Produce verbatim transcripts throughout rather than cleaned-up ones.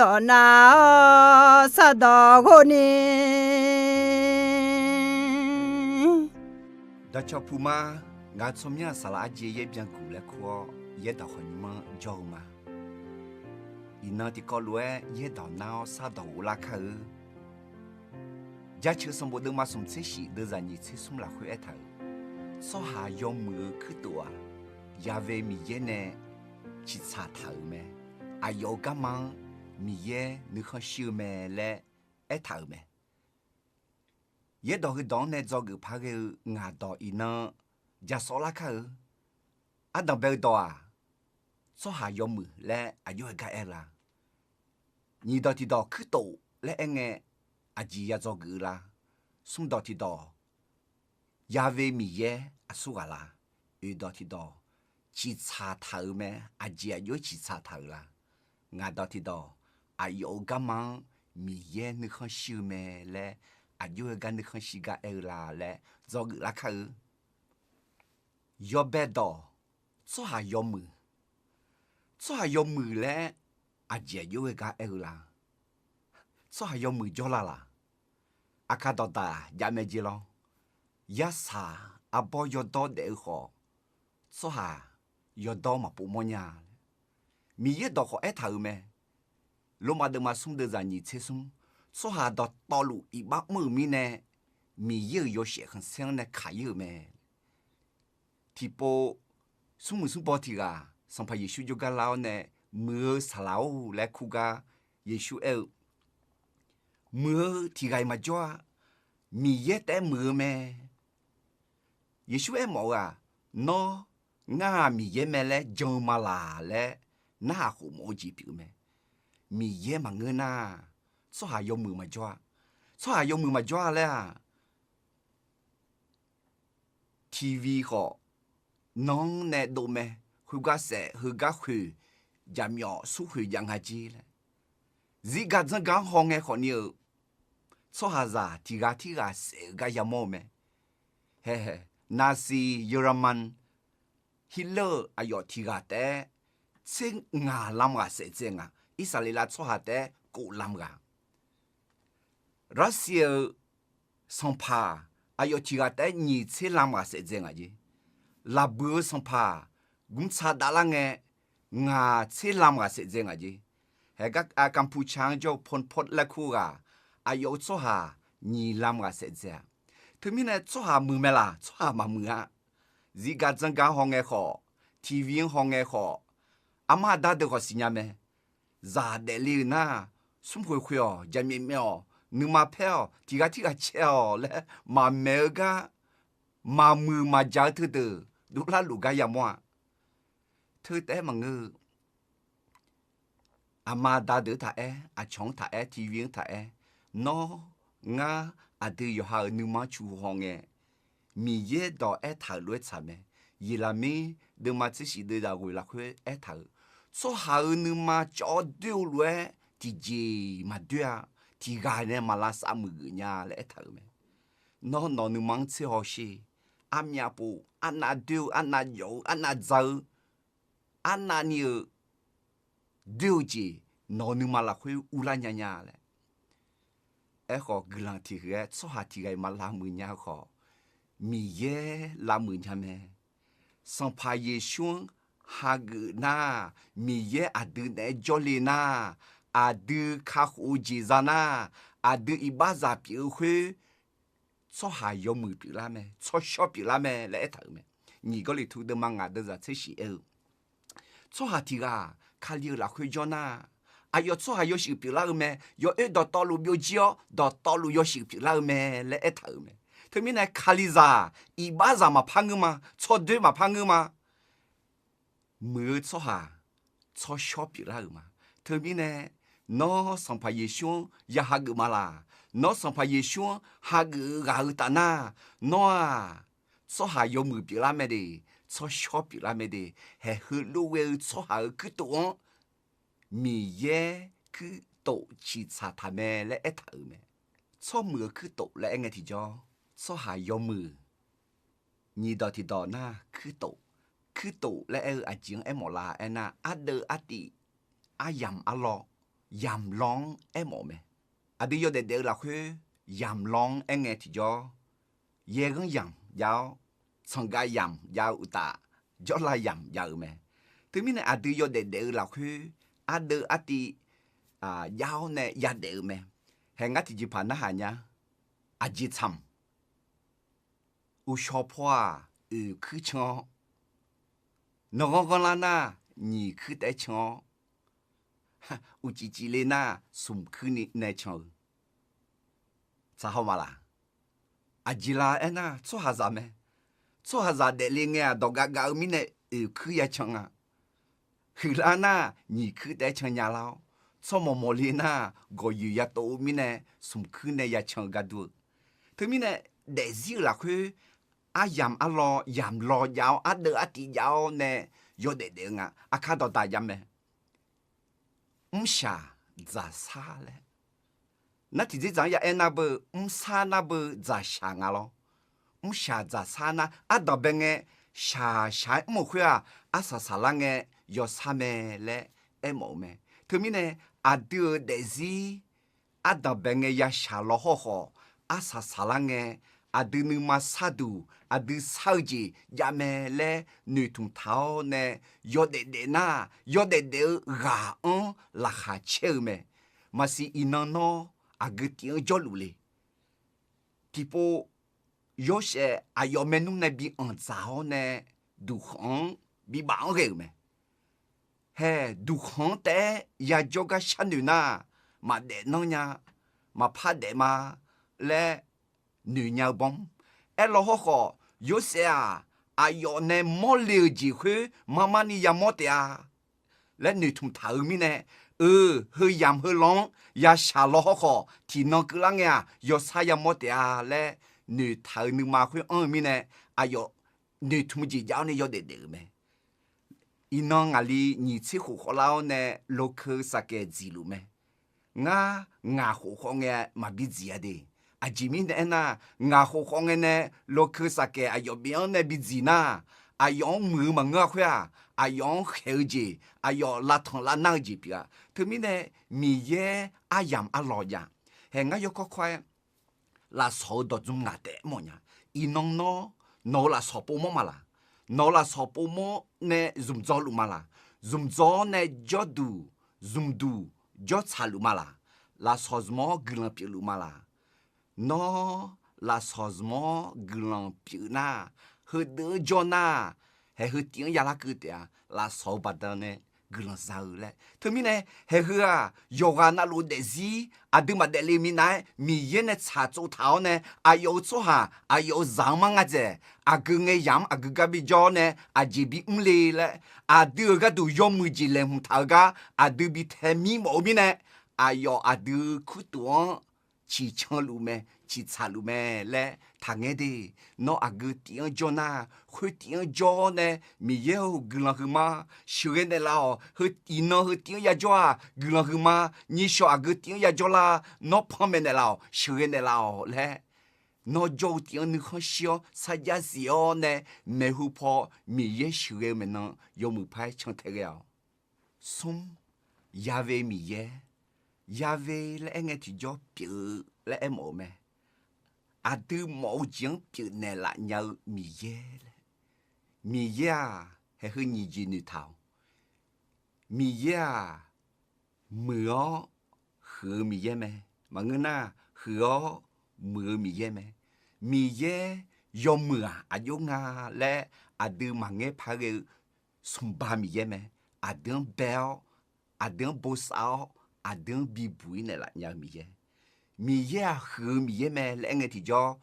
dawq nav-awr sardawq ghov ni. Dawqcawq puq ma, ngaq-euq tsawrmyanr-aq saqlaq arjeq yaer byanguq laer kur-awr, yaerdawq khawf nymr-anr jawr-eu ma. Iqnan tiqkawv lof-aer yaerdawq nar-awr sardawq ghoflar kar-eu. Jaceuq sanqbof deuvma smq tser shif deuvzaq nyiq tser smr lafkhoer aertaq-euq, tsawrhaq yawmuiq-eu kuirtof-aq, Yaqve Miqyaer nae ciqtsaq taq-euq mae. Aqyawf-euq garma-anr Miqyaer nuikhanr shir-eu mae laer aertaq-euq mae. Yaerdawq heudawq-anr nae dzawgeuf par ghae-eu ngaq dawq iqnan ja sawvlar kar-eu. Ardanq bae-eu dawq-aq, tsawrhaq yawmuiq laer aqjox-aer gar aer-eu la? Nyiq dawq tiqdawq kuirtof laer aerngae aqjeq ya dzawgeuf-eu la? Smr dawq tiqdawq Yaqve Miqyaer aqsur ghaq la? Oeq dawq tiqdawq ciqtsaq taq-euq mae, aqjeq aqjox-aer ciqtsaq taq-euq la? Ngaq dawq tiqdawq aqyawf-euq garma-anr Miqyaer nuikhanr shir-eu mae laer aqjox-aer gar nuikhanr shir gar aer-eu la laer dzawgeuf lar kar-eu. Yawbae dawq tsawrhaq yawmuiq. Tsawrhaq yawmuiq laer aqjeq aqjox-aer gar aer-eu la? Tsawrhaq yawmuiq jawrla laq? Aqkar dawqdaq jav mae jeq lawr. Yarsaq arbawr yawdawr daef-eu khawf, tsawrhaq yawdawr maqpov mawrnya laer Miqyaer dawq khawf aertaq-euq mae. Lormav deuvma smr deuvzaq nyiq tser smr, tsawrhaq dawqtawvluf iqbax mr-euq mirnae, Miqyaer-euq yawshaef khanqsaer-anr nae kaq-ir-euq mae. Tiqpov smrmuiq smrbaw tiq ghaq Sanqpaq Yeqsur jawrgar lar-awr nae, Muiq-eu saqlaq-or laer kur gar Yeqsur aer-eu, Muiq-eu tiq ghaq-iq maqjawr-a. Miqyaer taef-aer muiq-eu mae. Yeqsur aermawf-eu-aq, Nawr, ngar-aq Miqyaer mae laer jan-eu ma laq laer narhaq khof mawf-eu jeq pyeuf-eu mae. Miqyaer maqngeur nar, tsawrhaq yawmuiq maqjawr-a. Tsawrhaq yawmuiq maqjawr-a laer-aq, TV khawf, nanr nae dov mae, khoergar saef, heugar khoeq, jaqmyawf smrkhoeq jav nga jer laer. Zirgaq dzanrgaq-anr hawngae khawfni-euq, tsawrhaqzaq tiq ghaq tirghaq saef-eu gar yamawr-eu mae. Hae, Nazi German Hitler-euq aqyawf tiq ghaq taef-aer tser ngaq lam ghaq saef dzae nga. Irsaqleqlav tsawrhaq taef-aer kov lam ghaq. Russia-euq sanqpaq aqyawf tiq ghaq taef-aer nyiq tser lam ghaq saef dzae nga jer. Laqbuiq-eu sanqpaq gmrtsa davlar ngae, ngaq tser lam ghaq saef dzae nga jer. Haegar Kampuchea-anr jawr-eu Pol Pot laer kur-eu ghaq, aqyawf-euq tsawrhaq nyiq lam ghaq saef dzae-a. Teumirnae tsawrhaq muiq mae laq? Tsawrhaq maqmuiq-a. Zirgaq dzanrgaq-anr hawngae khawf, TV-anr hawngae khawf, armar aqda deuq khawf siqnya mae. Zaq daefle-euq nar, smrkhoeq khoeq-awq, jaqmyawf myawf-awq, nuima paer-awq, tiq ghaq tirghaq cae-awq laer maqmaeq-eu gar, maqmuiq maqjaq-eu teudeuq dovlar luf gar yamawr-a. Teu taef-aer maqngeur-eu, aqma aqda deuq-anr taq aer, aqcawq-anr taq aer, TV-anr taq aer, nawr, ngar, aqdui yawqha-euq nuima-anr cu haw ngae, Miqyaer dawq aertaq-euq lof-aer tsaq mae. Yeqlaqmir deuvma tser shif deuvzaq ghoeq lafkhoer aertaq-euq, tsawrhaq-euq nuima cawv-awr doer-eu lof-aer tiqjeq maqdoer-a. Tiq ghaq nae maq lavsav muiq geuf nya laer aertaq-euq mae. Nawr, nawq nuima-anr tser hawsher. Armyav pov, arnav doer-eu, arnav jawf-eu, arnav dza-eu, arnavni-euq doer-eu jeq nawq-eu nuima lafkhoer urlar nya nya laer. Aerkhawf, guiqlanq tiq huiq-aer tsawrhaq tiq ghaq-iq maq lavmuiq nya-eu khawf, Miqyaer lavmuiq nya mae. Sanqpaq Yeqsur-anr hageuf nar, Miqyaer aqdui naeq-aer jawrle nar, aqdui kakhof-eu jeq za nar, aqdui iqbaxzaq pyeuf-eu khoer, tsawrhaq yawmuiq pyeuflar mae, tsawrshawr pyeuflar mae laer aertaq-euq mae. Nyiq Gawrliqtu deuvma ngaq deuvzaq tser shif aer-eu, tsawrhaq tiq ghaq Kali-euq lafkhoer jawr nar, aqyawf tsawrhaq yawshuif pyeuflar-eu mae. Yawoer dawqtawvluf byovjir-awr, dawqtawvluf yawshuif pyeuflar-eu mae laer aertaq-euq mae. Teumirnae Kalizaq, iqbaxzaq maqpar ngeur ma, tsawrdoer maqpar ngeur ma. Muiq-eu tsawrhaq, tsawrshawr pyeuflar-euq ma. Teumirnae, nawr Sanqpaq Yeqsur-anr ya hageuf ma laq? Nawr Sanqpaq Yeqsur-anr hageuf-eu ghaq-eu taf nar, nawr-aq, tsawrhaq yawmuiq pyeuflar mae de, tsawrshawr pyeuflar mae de. Haeq heulof ghae-eu tsawrhaq-euq kuirtof-anr Miqyaer kuirtof ciqtsaq taq mae laer aertaq-euq mae. Tsawrmuiq-eu kuirtof laer aer ngae tiqjawr, tsawrhaq yawmuiq. Nyiq dawq tiqdawq nar kuirtof. Kuirtof laer aer-eu aqjeq-anr aermawf la aernar, ardeuv artiv, aryamq arlawr, yamq law-anr aermawf-eu mae. Aqdui yawdaef daef-eu lafkhoer yamq law-anr aerngae tiqjawr, yaerghanr yamq jav-awr, tsanqgav yamq jav-eu uqtaf, jawrlav yamq jav-euq mae. Teumirnae aqdui yawdaef daef-eu lafkhoer ardeuv artiv jav-awr nae yadaef-eu mae. Hae ngar tiqjeqpaq narhaq nya. Aqjeq tsaq-awq. Uqshawq paw-aq, oeq kuir can-awr, nanqghanr ghanrlar nar, nyiq kuir taef-aer can-awr, uqcif cifle nar, smq kuir ni nae can-eu. Tsaq haw maqlaq? Aqjeq la aernar, tsawrhaqzaq mae. Tsawrhaqzaq daefle ngae-aq, dawq gavgav-eu mirnae oeq kuir ya can nga. Huiqlar nar, nyiq kuir taef-aer can nya lar-awr, tsawrmawq mawqle nar, gawqyoeq ya tov-eu mirnae smq kuir nae ya can-eu gar dur-eu. Teumirnae, daefzir-euq lafkhoer aryamq arlaw yamq law jav-awr, ardeuv artiv jav-awr nae yawdaef daef-eu nga. Aqkar dawqdaq jav mae. Mrshaq dzaqsar laer, nar tiqdzerdzaq-anr ya aer nar beu, mrsar nar beu dzaqshaq nga lawr. Mrshaq dzaqsar nar ardanq bae ngae, shaq shaq-aer mr-euq khoer-aq, arsaq saqlar ngae yawsar mae laer aermawf-eu mae. Teumirnae, aqdui-euq daefzir ardanq bae ngae ya shaq law hawrkhawf, arsaq saqlar ngae, aqdui nuima sarduq aqdui sar-eu jeq javmae laer noeqtmq taq-awr nae yawdaef daef nar, yawdaef daef-eu ghaq-anr laqkhaq caer-eu mae. Maqsiq iqnan nawr aqgeu tif-anr jawrluf le. Tiqpov Yorsaev aqyawf maernmr nae bi anqdzaq-awr nae duqkhanq-anr bibaf-anr ghae-euq mae. Hae, duqkhanq-anr taef-aer yajawr gar sharnoeq nar, maqdaef nanr nya, maqpar daef ma laer noeq nya-eu bawr-anr. Aerlaw hawrkhawf, Yorsaev-aq, aqyawf nae mawrle-euq jeq khoer marmar ni yamawr taef-a laer noeqtmq taq-eu mirnae, eu, heu yamq heu law-anr yashaq law hawrkhawf, tiqnan keuvlar ngae-aq, yawsar yamawr taef-a laer noeqtaq-eu nuima khoer anr-eu mirnae, aqyawf noeqtmq jeq jav-awr nae yawdaef daef-euq mae. Iqnan ngaqli nyiq tser khof khawvlar-awr nae lokeu saqkaeq dziqluf mae. Ngar ngaq khof khawv ngae maqbi dziq-a de. Aqjeq mirnae aernar, ngaq khof khawv ngae nae lokeu saqkaeq aqyawf bif-anr nae bi dziq nar, aqyawf-anr muiq-eu maqngeur-a khoer-aq, aqyawf-anr khaeq-eu jeq, aqyawf lavtanq lavnar-eu jeq pyeuf-a. Teumirnae, Miqyaer aryamq arlawq jav. Hae ngar yawkawr kawr-aer lafsawq-eu dawqdzm ngaq taef mawf nya. Iqnan nawr, nawq-euq lafsawq povmawr ma laq? Nawq-euq lafsawq povmawr nae zmqdzawr luf ma laq? Zmqdzawr-awr nae jawrduq zmqduq jawrtsaq luf ma laq? Lafsawq zmq-awr guiqlanq pyeufluf ma laq? Nawr lafsawq zmq-awr guiqlanq pyeuf nar, heudeuq-anr jawr nar, haeq heu tiv-anr yalar keuv taef-a. Lafsawq-eu baqdanae guiqlanq za-eu laer. Teumirnae, haeq heu-aq, yawqghaq navluf daefzir aqdui maqdaef le minav-aer Miqyaer nae tsaqtsov taq-awr nae, aqyawf-euq tsawrhaq aqyawf-euq zaq-anr mar nga dzaeq. Aqgeu ngae yamq-anr aqgeu gar bijawr-awr nae aqjeq bimr le laer, aqdui-euq gharduq yawmuiq jeq laeqhmq taq-eu gar aqdui bi tae mir mawf-eu mirnae, aqyawf aqdui-euq kurtof-anr ciqcanluf mae, ciqtsaqluf mae laer taqngaer de. Nawr aqgeu tiv-anr jawr nar, khoer tiv-anr jawr-awr nae, Miqyaer-or, guiqlanq huiqma, sheuqghae naeqlaf-awq. Heu iqnan heu tiv-anr yajawr-aq, guiqlanq huiqma, nyishawq aqgeu tiv-anr yajawr lar, nawr panmaeq naeqlaf-awq, sheuqghae naeqlaf-awq laer, nawr jawr-eu tiv-anr nuikhanr shir-awr sarjax zif-awr nae, maeqhu paw Miqyaer sheuqghae-eu maeqnan yawmuiq par-aer cantae ghae-awq. Smr, Ya've Miqyaer. Ya've laer aer ngae tiqjawr pyeuf-eu laer aermawf-eu mae. Aqdui mawf-eu jeq-anr pyeufnaeq laf nya-eu Miqyaer laer. Miqyaer-aq, haeq heu nyiq jeq noeqtaq-awq. Miqyaer-aq, muiq-awr huiq-eu Miqyaer mae. Maqngeur nar, huiq-awr muiq-eu Miqyaer mae. Miqyaer yawmuiq-aq aqjox nga laer aqdui maqngaer par ghae-eu smqba Miqyaer mae. Aqdui-anr bae-awr, aqdui-anr bosav-awr, aqdui-anr bibuq-ir naeqlaf nya-eu Miqyaer. Miqyaer-aq huiq-eu Miqyaer mae laer aer ngae tiqjawr,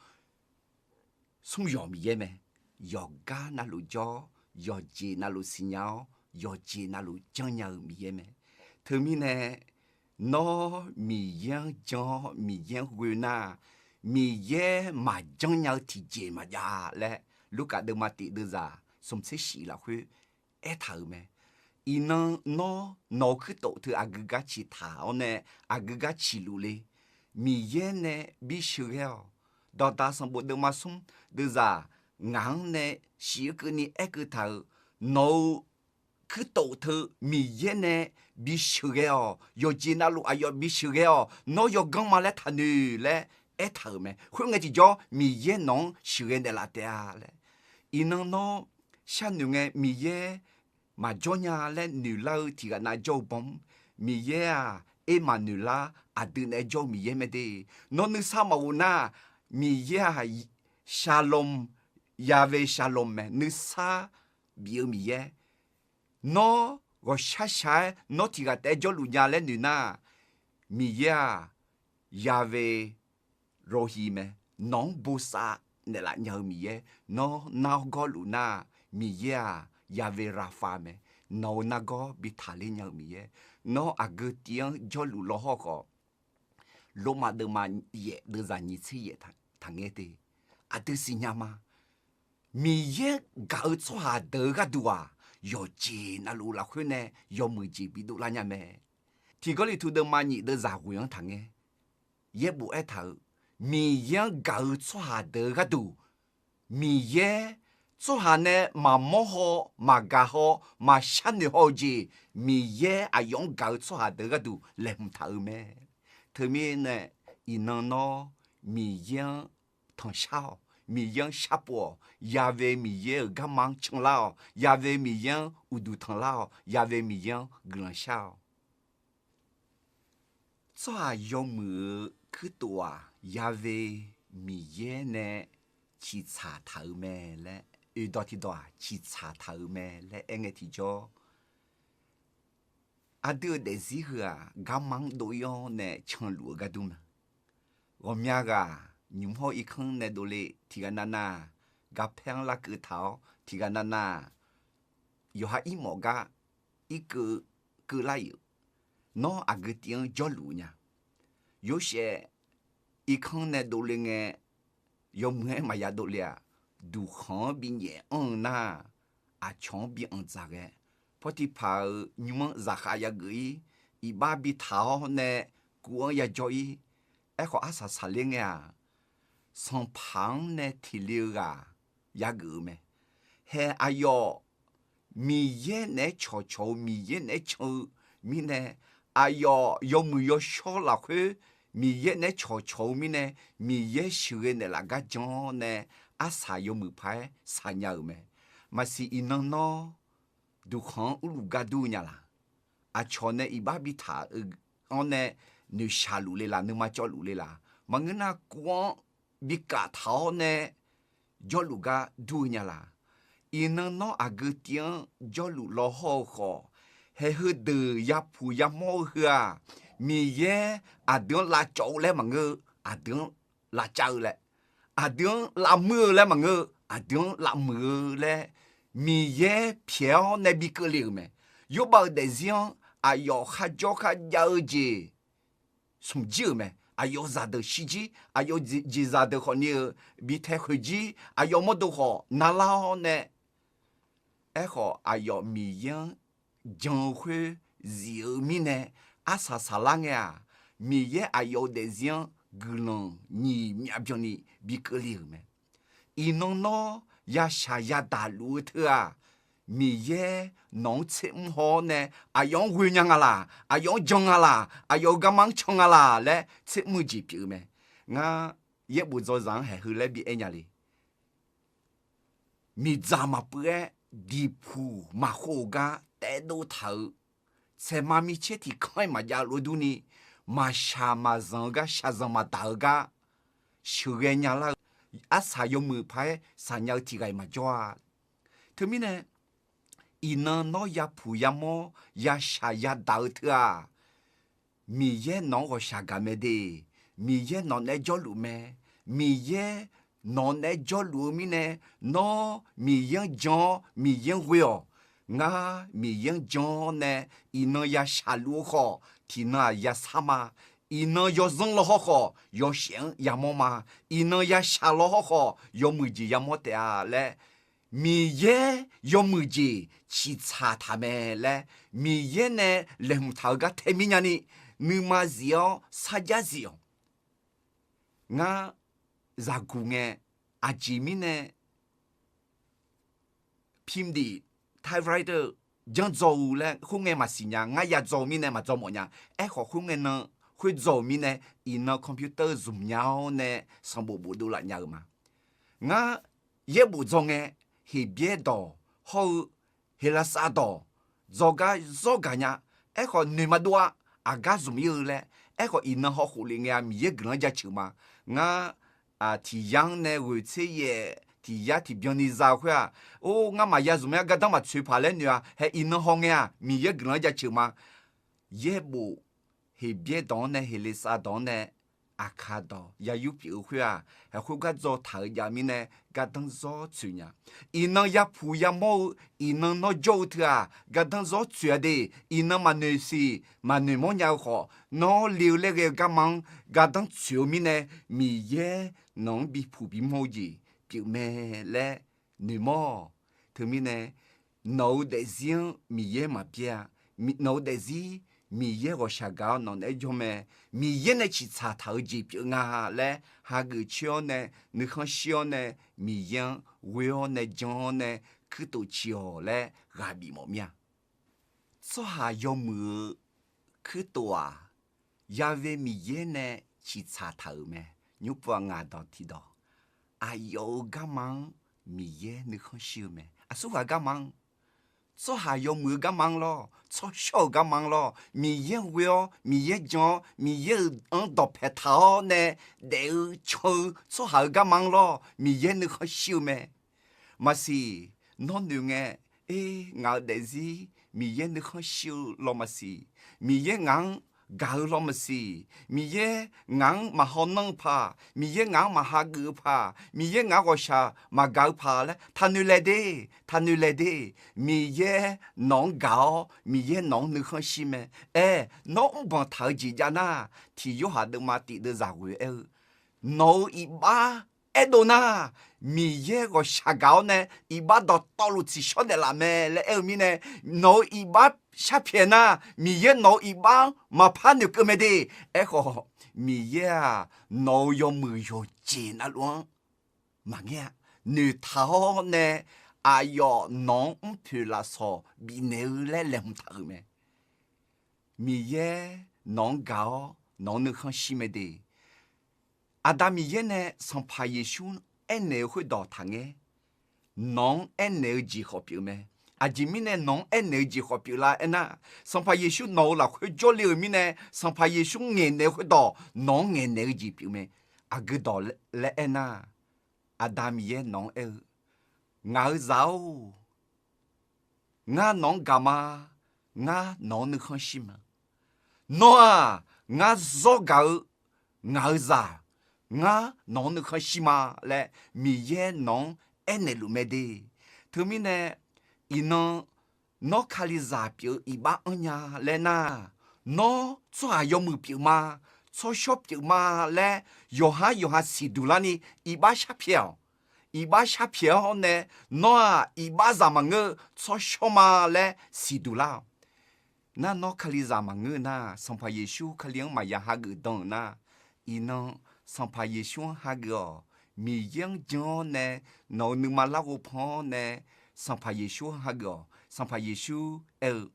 smr yawq Miqyaer mae. Yawqgar navluf jawr-awr, yawqjeq navluf siqnya-awr, yawqjeq navluf janrnya-eu Miqyaer mae. Teumirnae, nawr Miqyaer-anr jan-awr Miqyaer-anr ghoe nar, Miqyaer maqjanr nya-eu tiqjeq maqjav laer, Lurkaf deuvma tif deuvzaq smq tser shif lafkhoer aertaq-euq mae. Iqnan nawr nawq-euq kuirtof teu aqgeu gar ciqtaq-awr nae aqgeu gar ciqluf le. Miqyaer nae bisheuqghae-awq. Dawqdaq sanqbof deuvma smr deuvzaq ngaq-anr nae shif-eu keuvni aerkeuv taq-euq, nawq-euq kuirtof teu Miqyaer nae bisheuqghae-awq. Yawqjeq navluf aqyawf bisheuqghae-awq. Nawr yawganr ma laer taqnoeq laer aertaq-euq mae. Khoerngae tiqjawr Miqyaer nawq-anr sheuqghae naeqlaf taef-a laer. Iqnan nawr sharnoeq ngae Miqyaer maqjawr nya laer noeqlar-eu tiqghaq nav jawr-eu baw-anr, Miqyaer-aq, ermaf noeqlar aqdui naeq-aer jawr-eu Miqyaer mae de. Nawr nuisar maqghof nar, Miqyaer-aq, Shalom, Yahweh Shalom mae, nuisar bif-eu Miqyaer. Nawr ghawqshar shaq-aer nawr tiqghaq taef-aer jawrluf nya laer noeq nar, Miqyaer-aq, Yahweh Rohi mae, nawq-anr bosav naeqlaf nya-eu Miqyaer. Nawr nargawr luf nar, Miqyaer-aq, Yahweh Rapha mae, nawq-euq nargawr bi taqler nya-eu Miqyaer. Nawr aqgeu tiv-anr jawrluf law hawr khawf, Lormav deuvma yaef deuvzaq nyiq tser yaef taqngaer te. Aqdui siqnya ma. Miqyaer gaq-eu tsawrhaq deuq-eu gharduq-aq, yawqjeq navluf lafkhoer nae yawmuiq jeq bidov lar nya mae. Tiq Gawrliqtu deuvma nyiq deuvzaq ghoeq-anr taqngaer. Yaerbof aertaq-euq, Miqyaer-anr gaq-eu tsawrhaq deuq-eu gharduq, Miqyaer tsawrhaq nae maqmawr haw, maqgaq haw, maqshar noeq haw-eu jeq, Miqyaer aqyawf-anr gaq-eu tsawrhaq deuq-eu gharduq laeqhmq taq-euq mae. Teumirnae, iqnan nawr Miqyaer-anr tanqshar-awq. Miqyaer-anr sharpov-awq. Yahweh Miqyaer-euq garma-anr canlar-awq. Yahweh Miqyaer-anr uqduq tanqlar-awq. Yahweh Miqyaer-anr guiqlanq shar-awq. Tsawrhaq yawmuiq-euq kuirtof-aq, Yahweh Miqyaer nae ciqtsaq taq-euq mae laer, oeqdawq tiqdawq-aq ciqtsaq taq-euq mae laer aerngae tiqjawr, aqdui-euq daefzir heu-aq, garma-anr dov-ir-awr nae canluf-eu gar dur ma. Ghawqmya ghaq nymq hawr irkanr nae dovle tiqghaq navnav, garpaer-anr larkeuv taq-awr tiqghaq navnav, yawqha irmawf gar irkeuv keuvlar-iq-eu, nawr aqgeu tiv-anr jawrluf nya. Yorsaev irkanr nae dovle ngae, yawmuiq-aer maqya dovle-aq, duqkhanq-anr binyaef anr-eu nar, aqcawq-anr bi anqdzaq ghae, Pawrtiqpaq-euq nymr-anr zaqkhav yageuf-ir, iqbax bitaq-awr nae kuv-anr yajawr-ir. Aerkhawf arsaq saqler ngae-aq, sanqpaq-anr nae tiqle-eu ghaq yageuf-eu mae. Hae aqyawf Miqyaer naeq-aer cawqcawq-eu, Miqyaer naeq-aer can-eu mirnae, aqyawf yawmuiq yawshawr lafkhoer Miqyaer naeq-aer cawqcawq-eu mirnae, Miqyaer sheuqghae naeqlaf gar jan-awr nae, arsaq yawmuiq paq-aer saqnya-euq mae. Maqsiq iqnan nawr duqkhanq-anr urluf gar dur-eu nya laq? Aqcawq nae iqbax bitaq-eu anr nae noeqshaq luf le laq, nuima cawv luf le laq? Maqngeur nar kuv-anr bikaf taq-awr nae jawrluf gar dur-eu nya laq? Iqnan nawr aqgeu tiv-anr jawrluf law hawr-eu khawf, haeq heudeuq yapuq yamawr-eu heu-aq, Miqyaer aqdui-anr lavcawv-eu laer maqngeur-eu, aqdui-anr lavcav-eu laer, aqdui-anr lavmuir-eu laer maqngeur-eu, aqdui-anr lavmuiq-eu laer, Miqyaer pyaeq-awr nae bi keuvle-euq mae. Yorbav-euq daefzir-anr aqyawf kharjawr kharjav-eu jeq smq jir-euq mae. Aqyawf zaqdeuq shirjir, aqyawf jeqzaq deuq khawfni-eu bi tae khoeq jir, aqyawf mawrdo khawf narlar-awr nae, aerkhawf aqyawf Miqyaer-anr jan-eu khoer zif-eu mirnae, arsaq saqlar ngae-aq, Miqyaer aqyawf-euq daefzir-anr guiqlanq nyiq myav byanni bi keuvle-euq mae. Iqnan nawr yashaq yadaq luf-eu teu-aq, Miqyaer nawq-anr tsermr haw-awr nae, aqyawf-anr ghoe nya nga laq, aqyawf-anr jan nga laq, aqyawf-euq garma-anr can nga laq laer tsermr-eu jeq pyeuf-eu mae. Ngar yaerbof dzawzaq-anr haeq heu laer bi aer nya le. Miqdzaq maqpuiv-aer diqpuq maqkhov-euq gar taevdov taq-euq, tsaeqma micaer tiq kanr-aer maqjav lof-aer durni, maqshaq maqzanq-eu gar, shaqzanq maqdaq-eu gar sheuqghae nyalar-eu, arsaq yawmuiq paq-aer saqnya-eu tiq ghaq-iq maqjawr-a. Teumirnae, iqnan nawr yapuq yamawr yashaq yadaq-eu teu-aq, Miqyaer nawq-anr ghawqshaq gaq mae de. Miqyaer nawq naeq-aer jawrluf mae. Miqyaer nawq naeq-aer jawrluf-eu mirnae, nawr Miqyaer-anr jan-awr Miqyaer-anr ghoe-awq. Ngar Miqyaer-anr jan-awr nae iqnan yashaq luf-eu khawf, tiqnan-aq yasar ma. Iqnan yawzanr law hawr khawf, yawshaef-anr yamawr ma. Iqnan yashaq law hawr khawf, yawmuiq jeq yamawr taef-a laer, Miqyaer yawmuiq jeq ciqtsaq taq mae laer, Miqyaer nae laeqhmq taq-eu gar tae mir nyani, nuima zif-awr sarjax zif-awq. Ngar zaqguq ngae, aqjeq mirnae พิมพ์ดีด typewriter janr dzaw-eu laer khoerngae maqsiq nya. Ngar ya dzaw-eu mirnae maqdzaw mawf nya. Aerkhawf khoerngae nan khoerdzaw-euq mirnae, iqnan computer-eu zmq nya-awr nae sanqbof bofdov laf nya-eu ma. Ngar yaerbof dzaw ngae, Heqbyaer dawq hawr-eu Heqlaqsar dawq dzawgar zawr gaq nya. Aerkhawf noeq maqdov-a. Aqgar zmq ir-eu laer. Aerkhawf iqnan hawkhof lef ngae-a, Miqyaer guiqlanq-anr jaceuq ma. Ngar tiq yar-anr nae ghoeq tser yaef tiq yar tiqbyan ni za-eu khoer-aq, or, ngar maqya zmq-aer gardanr maqtsoeq paq laer noeq-a. Hae iqnan haw ngae-aq, Miqyaer guiqlanq-anr jaceuq ma. Yaerbof Heqbyaer dawq-anr nae Heqlaqsar dawq-anr nae Aqkaq dawq ya yur pyeuf-eu khoer-aq, hae khoergar dzaw taq-eu jav mirnae gardanr zawr tsoeq nya. Iqnan yapuq yamawr-eu, iqnan nawr jawr-eu teu-aq, gardanr zawr tsoeq-a de. Iqnan maqnoeq siq maqnoeq mawrnya-eu khawf, nawr le-eu laer ghae-eu garma-anr gardanr tsoeq-eu mirnae, Miqyaer nawq-anr bipuq bimawr-eu jeq pyeufmae laer noeqmawr-awq. Teumirnae nawq-eu daefzir-anr Miqyaer maqbyaer-a. Nawq-eu daefzir Miqyaer ghawqshaq gaq-awr nawq naeq-aer jawr mae. Miqyaer nae ciqtsaq taq-eu jeq pyeuf nga laer hageuf coer-awr nae, nuikhanr shir-awr nae, Miqyaer-anr ghoe-awr nae jan-awr nae kuirtof ciq-awq laer ghaq bif mawf mir-a. Tsawrhaq yawmuiq-eu kuirtof-aq, Ya'we Miqyaer nae ciqtsaq taq-euq mae. Nymrpov-aq ngaq dawq tiqdawq, aqyawf-euq garma-anr Miqyaer nuikhanr shir-eu mae. Aqsurghaq garma-anr, tsawrhaq yawmuiq-eu garma-anr lawr, tsawrshawr-euq garma-anr lawr, Miqyaer-anr ghoe-awr, Miqyaer jan-awr, Miqyaer-euq anr dawqpae taq-awr nae daef-eu can-eu tsawrhaq-euq garma-anr lawr, Miqyaer nuikhanr shir-eu mae. Maqsiq, nawr noeq ngae, er, ngaq-euq daefzir Miqyaer nuikhanr shir-eu law maqsiq. Miqyaer ngaq-anr gaq-eu law maqsiq. Miqyaer ngaq-anr maqhaw nanr-eu paq, Miqyaer ngaq-anr maqhageuf-eu paq, Miqyaer ngaq-anr ghawqshaq maqgaq-eu paq laer taqnoeq laeq de, taqnoeq laeq de. Miqyaer nawq-anr gaq-awr, Miqyaer nawq-anr nuikhanr shir mae. Aer, nawr mrbanq taq-eu jeq jav nar, tiq Yorhaq deuvma tif deuvzaq ghoeq aer-eu, nawq-euq iqbax aerdov nar, Miqyaer ghawqshaq gaq-awr nae iqbax dawqtawvluf tsiqshawr naeqlaf mae laer aer-eu mirnae, nawq-euq iqbax sharpyaeq nar, Miqyaer nawq-euq iqbax-anr maqpar noeqkeuv mae de. Aerkhawf, Miqyaer-aq, nawq-euq yawmuiq yawqjeq navluf-anr maqngeur-a. Noeqtaq-awr nae aqyawf nawq-anr mrpoeq lafsawq bifnaeq-eu laer laeqhmq taq-euq mae. Miqyaer nawq-anr gaq-awr nawq-anr nuikhanr shir mae de. Aqda Miqyaer nae Sanqpaq Yeqsur aernaeq-eu khoerdawq taqngaer, nawq-anr aernaeq-eu jeq khawf pyeuf mae. Aqjeq mirnae nawq-anr aernaeq-eu jeq khawf pyeuflar aernar, Sanqpaq Yeqsur nawq-euq lafkhoer jawrle-euq mirnae, Sanqpaq Yeqsur ngaeqnaeq-eu khoerdawq nawq-anr ngaeqnaeq-eu jeq pyeuf mae. Aqgeu dawq laer aernar, Aqda Miqyaer nawq-anr aer-eu, ngaq-euq zaq-or, ngar nawq-anr gaq ma. Ngar nawq-anr nuikhanr shir ma. Nawr-aq, ngar zawr gaq-eu ngaq-euq zaq, ngar nawq-anr nuikhanr shir ma laer Miqyaer nawq-anr aernaeq luf mae de. Teumirnae, iqnan nawr Kalizaq pyeuf-eu iqbax anrnya laer nar, nawr tsawrhaq yawmuiq pyeuf ma, tsawrshawr pyeuf ma laer yawqhar yawqha siqduq larni iqbax sharpyaeq-awq. Iqbax sharpyaeq-awr nae, nawr-aq iqbaxzaq maqngeur-eu tsawrshawr ma laer siqduq lar-awq. Nar nawr Kalizaq maqngeur-eu nar, Sanqpaq Yeqsur Kali-anr maqya hageuf dan-euq nar, iqnan Sanqpaq Yeqsur-anr hageuf-awq. Miqyaer-anr jan-awr nae, nawq-euq nuima larghov pan-awr nae, Sanqpaq Yeqsur-anr hageuf-awq. Sanqpaq Yeqsur aer-eu,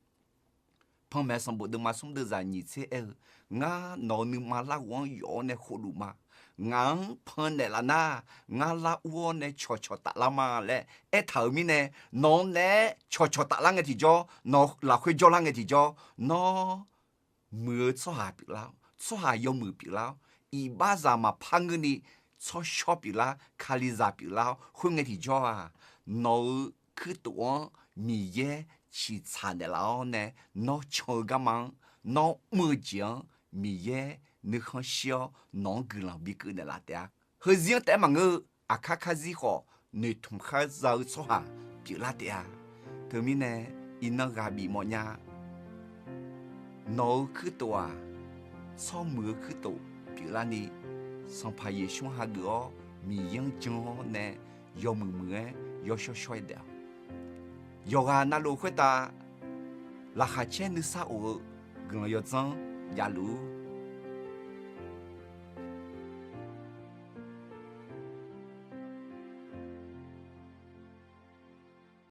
Panmaeq sanqbof deuvma smr deuvzaq nyiq tser aer-eu, ngar nawq-euq nuima larghov-anr yawf-awr nae khovluf ma. Ngaq-anr pannaeq laf nar, ngar lar ur-awr nae cawqcawq taflar ma laer aertaq-euq mirnae, nawq-anr naeq-aer cawqcawq taflar ngae tiqjawr, nawq lafkhoer jawrlar ngae tiqjawr, nawr muiq-eu tsawrhaq pyeuflar-awr, tsawrhaq yawmuiq pyeuflar-awr, iqbaxzaq maqpar ngeurni tsawrshawr pyeuflar, Kalizaq pyeuflar-awr, khoerngae tiqjawr-aq, nawq-euq kuirtof-anr Miqyaer ciqtsaq naeqlaf-awr nae, nawr can-eu garma-anr, nawr mr-eu jeq-anr Miqyaer nuikhanr shir-awr nawq-anr guiqlanq bikeuv naeqlaf taef-a. Heuzir-anr taef-aer maqngeur-eu, aqkar karzir khawf noeqtmq khar za-eu tsawrhaq pyeuflar taef-a. Teumirnae, iqnan ghaq bif mawfnya. Nawq-euq kuirtof-aq, tsawrmuiq-eu kuirtof pyeuflarni, Sanqpaq Yeqsur-anr hageuf-awr Miqyaer-anr jan-awr nae yawmuiq muiq-aer yawshawr shawr-aer daef-awq. Yawqghaq navluf khoertav laqkhaq caer nuisar of-eu guiqlanq yawdzanr javluf-ur.